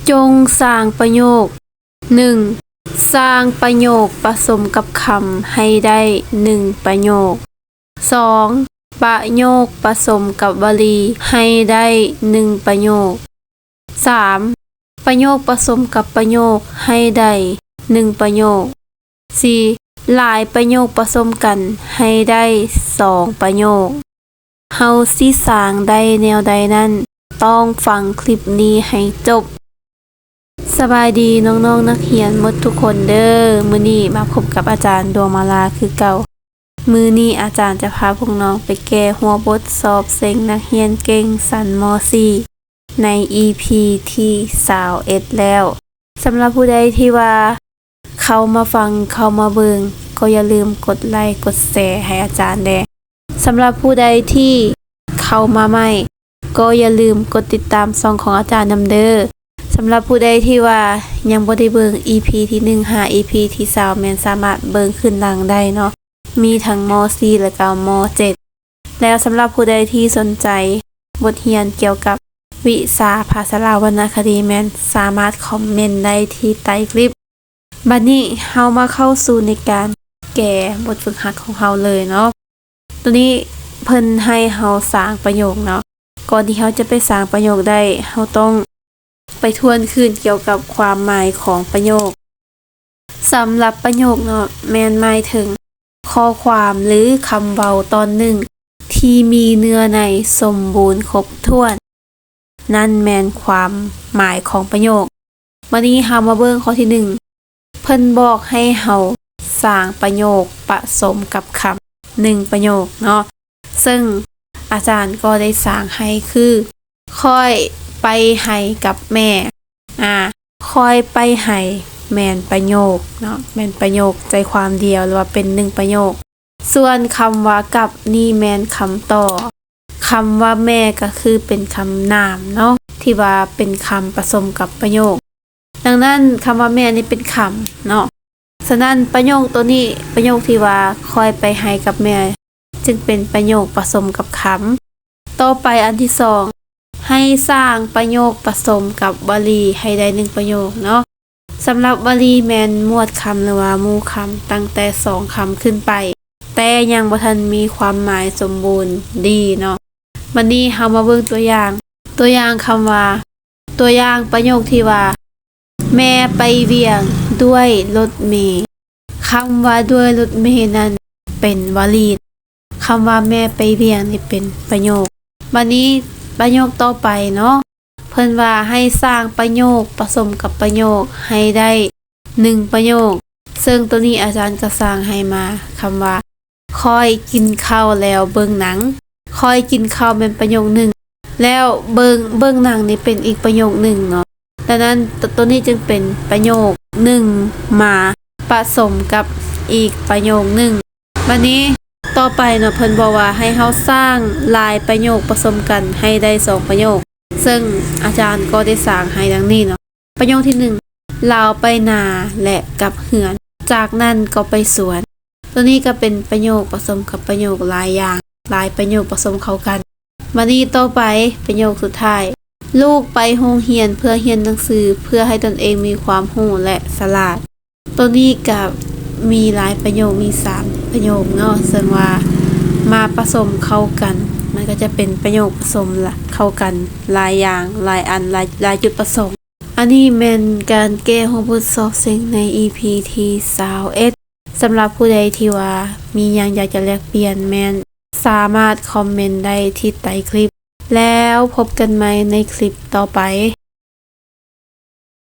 ຈົ່ງສ້າງປະໂຫຍກ. ໜຶ່ງ, ສ້າງປະໂຫຍກປະສົມກັບຄຳໃຫ້ໄດ້ໜຶ່ງປະໂຫຍກ. ສອງ, ປະໂຫຍກປະສົມກັບວະລີໃຫ້ໄດ້ໜຶ່ງປະໂຫຍກ. ສາມ, ປະໂຫຍກປະສົມກັບປະໂຫຍກໃຫ້ໄດ້ໜຶ່ງປະໂຫຍກ. ສີ່, ຫຼາຍປະໂຫຍກປະສົມກັນໃຫ້ໄດ້ສອງປະໂຫຍກ. ເຮົາຊິສ້າງໄດ້ແນວໃດນັ້ນ, ຕ້ອງຟັງຄລິບນີ້ໃຫ້ຈົບ. ສະບາຍດີນ້ອງໆນັກຮຽນໝົດທຸກຄົນເດີ້. ມື້ນີ້ມາພົບກັບອາຈານດວງມາລາຄືເກົ່າ. ມື້ນີ້ອາຈານຈະພາພວກນ້ອງໄປແກ້ຫົວບົດສອບເສັງນັກຮຽນເກັ່ງຊັ້ນ ມໍສີ່ ໃນອີພີທີຊາວເອັດແລ້ວ. ສຳລັບຜູ້ໃດທີ່ວ່າເຂົ້າມາຟັງ, ເຂົ້າມາເບິ່ງ, ກໍຢ່າລືມກົດໄລກົດແຊໃຫ້ອາຈານແດ່. ສຳລັບຜູ້ໃດທີ່ເຂົ້າມາໃໝ່, ກໍຢ່າລືມກົດຕິດຕາມຊ່ອງຂອງອາຈານນຳເດີ້. ສຳລັບຜູ້ໃດທີ່ວ່າຍັງບໍ່ໄດ້ເບິ່ງອີພີທີໜຶ່ງຫາອີພີທີຊາວ ແມ່ນສາມາດເບິ່ງຄືນຫຼັງໄດ້ເນາະ, ມີທັງ ມໍສີ່ ແລະກະ ມໍເຈັດ. ແລ້ວສຳລັບຜູ້ໃດທີ່ສົນໃຈບົດຮຽນກ່ຽວກັບວິຊາພາສາລາວວັນນະຄະດີ ແມ່ນສາມາດຄອມເມັນໄດ້ທີ່ໃຕ້ຄລິບ. ບັດນີ້ເຮົາມາເຂົ້າສູ່ໃນການແກ້ບົດຝຶກຫັດຂອງເຮົາເລີຍເນາະ. ໂຕນີ້ເພິ່ນໃຫ້ເຮົາສ້າງປະໂຫຍກເນາະ. ກ່ອນທີ່ເຮົາຈະໄປສ້າງປະໂຫຍກໄດ້, ເຮົາຕ້ອງໄປທວນຄືນກ່ຽວກັບຄວາມໝາຍຂອງປະໂຫຍກ. ສຳລັບປະໂຫຍກເນາະ, ແມ່ນໝາຍເຖິງຂໍ້ຄວາມ ຫຼື ຄຳເວົ້າຕອນໜຶ່ງທີ່ມີເນື້ອໃນສົມບູນຄົບຖ້ວນ. ນັ້ນແມ່ນຄວາມໝາຍຂອງປະໂຫຍກ. ບັດນີ້ເຮົາມາເບິ່ງຂໍ້ທີໜຶ່ງ. ເພິ່ນບອກໃຫ້ເຮົາສ້າງປະໂຫຍກປະສົມກັບຄຳໜຶ່ງປະໂຫຍກເນາະ. ເຊິ່ງອາຈານກໍໄດ້ສ້າງໃຫ້ຄື ຂ້ອຍໄປໄຮ່ກັບແມ່. ອາ, ຂ້ອຍໄປໄຮ່ແມ່ນປະໂຫຍກເນາະ, ແມ່ນປະໂຫຍກໃຈຄວາມດຽວ ຫຼືວ່າເປັນໜຶ່ງປະໂຫຍກ. ສ່ວນຄຳວ່າກັບນີ້ແມ່ນຄຳຕໍ່. ຄຳວ່າແມ່ກໍຄືເປັນຄຳນາມເນາະ ທີ່ວ່າເປັນຄຳປະສົມກັບປະໂຫຍກ. ດັ່ງນັ້ນ ຄຳວ່າແມ່ນີ້ເປັນຄຳເນາະ. ສະນັ້ນ ປະໂຫຍກໂຕນີ້, ປະໂຫຍກທີ່ວ່າຂ້ອຍໄປໄຮ່ກັບແມ່ ຈຶ່ງເປັນປະໂຫຍກປະສົມກັບຄຳ. ຕໍ່ໄປອັນທີສອງ, ໃຫ້ສ້າງປະໂຫຍກປະສົມກັບວະລີໃຫ້ໄດ້ໜຶ່ງປະໂຫຍກເນາະ. ສຳລັບວະລີແມ່ນໝວດຄຳ ຫຼືວ່າໝູ່ຄຳຕັ້ງແຕ່ສອງຄຳຂຶ້ນໄປ, ແຕ່ຍັງບໍ່ທັນມີຄວາມໝາຍສົມບູນດີເນາະ. ບັດນີ້ເຮົາມາເບິ່ງຕົວຢ່າງ. ຕົວຢ່າງຄຳວ່າ, ຕົວຢ່າງປະໂຫຍກທີ່ວ່າ ແມ່ໄປວຽງດ້ວຍລົດເມ. ຄຳວ່າດ້ວຍລົດເມນັ້ນເປັນວະລີ. ຄຳວ່າແມ່ໄປວຽງນີ້ເປັນປະໂຫຍກ. ບັດນີ້ປະໂຫຍກຕໍ່ໄປເນາະ, ເພິ່ນວ່າໃຫ້ສ້າງປະໂຫຍກປະສົມກັບປະໂຫຍກໃຫ້ໄດ້ໜຶ່ງປະໂຫຍກ. ເຊິ່ງໂຕນີ້ອາຈານກໍສ້າງໃຫ້ມາຄຳວ່າ ຂ້ອຍກິນເຂົ້າແລ້ວເບິ່ງໜັງ. ຂ້ອຍກິນເຂົ້າແມ່ນປະໂຫຍກໜຶ່ງ, ແລ້ວເບິ່ງ, ເບິ່ງໜັງນີ້ເປັນອີກປະໂຫຍກໜຶ່ງເນາະ. ດັ່ງນັ້ນ ໂຕ, ໂຕນີ້ຈຶ່ງເປັນປະໂຫຍກໜຶ່ງມາປະສົມກັບອີກປະໂຫຍກໜຶ່ງ. ບັດນີ້ຕໍ່ໄປເນາະ, ເພິ່ນບອກວ່າໃຫ້ເຮົາສ້າງຫຼາຍປະໂຫຍກປະສົມກັນໃຫ້ໄດ້ສອງປະໂຫຍກ. ເຊິ່ງອາຈານກໍໄດ້ສ້າງໃຫ້ດັ່ງນີ້ເນາະ. ປະໂຫຍກທີໜຶ່ງ, ລາວໄປນາ ແລະ ກັບເຮືອນ, ຈາກນັ້ນກໍໄປສວນ. ໂຕນີ້ກໍເປັນປະໂຫຍກປະສົມກັບປະໂຫຍກຫຼາຍຢ່າງ, ຫຼາຍປະໂຫຍກປະສົມເຂົ້າກັນ. ມານີ້ຕໍ່ໄປ, ປະໂຫຍກສຸດທ້າຍ, ລູກໄປໂຮງຮຽນເພື່ອຮຽນໜັງສື, ເພື່ອໃຫ້ຕົນເອງມີຄວາມຮູ້ ແລະ ສະຫຼາດ. ໂຕນີ້ກໍມີຫຼາຍປະໂຫຍກ, ມີສາມປະໂຫຍກເນາະ, ເຊິ່ງວ່າມາປະສົມເຂົ້າກັນ, ມັນກໍຈະເປັນປະໂຫຍກປະສົມລະ, ເຂົ້າກັນຫຼາຍຢ່າງ, ຫຼາຍອັນ, ຫຼາຍ, ຫຼາຍຈຸດປະສົງ. ອັນນີ້ແມ່ນການແກ້ຫົວບົດສອບເສັງໃນອີພີທີຊາວເອັດ. ສຳລັບຜູ້ໃດທີ່ວ່າມີຫຍັງຢາກຈະແລກປ່ຽນ ແມ່ນສາມາດຄອມເມັນໄດ້ທີ່ໃຕ້ຄລິບ. ແລ້ວພົບກັນໃໝ່ໃນຄລິບຕໍ່ໄປ.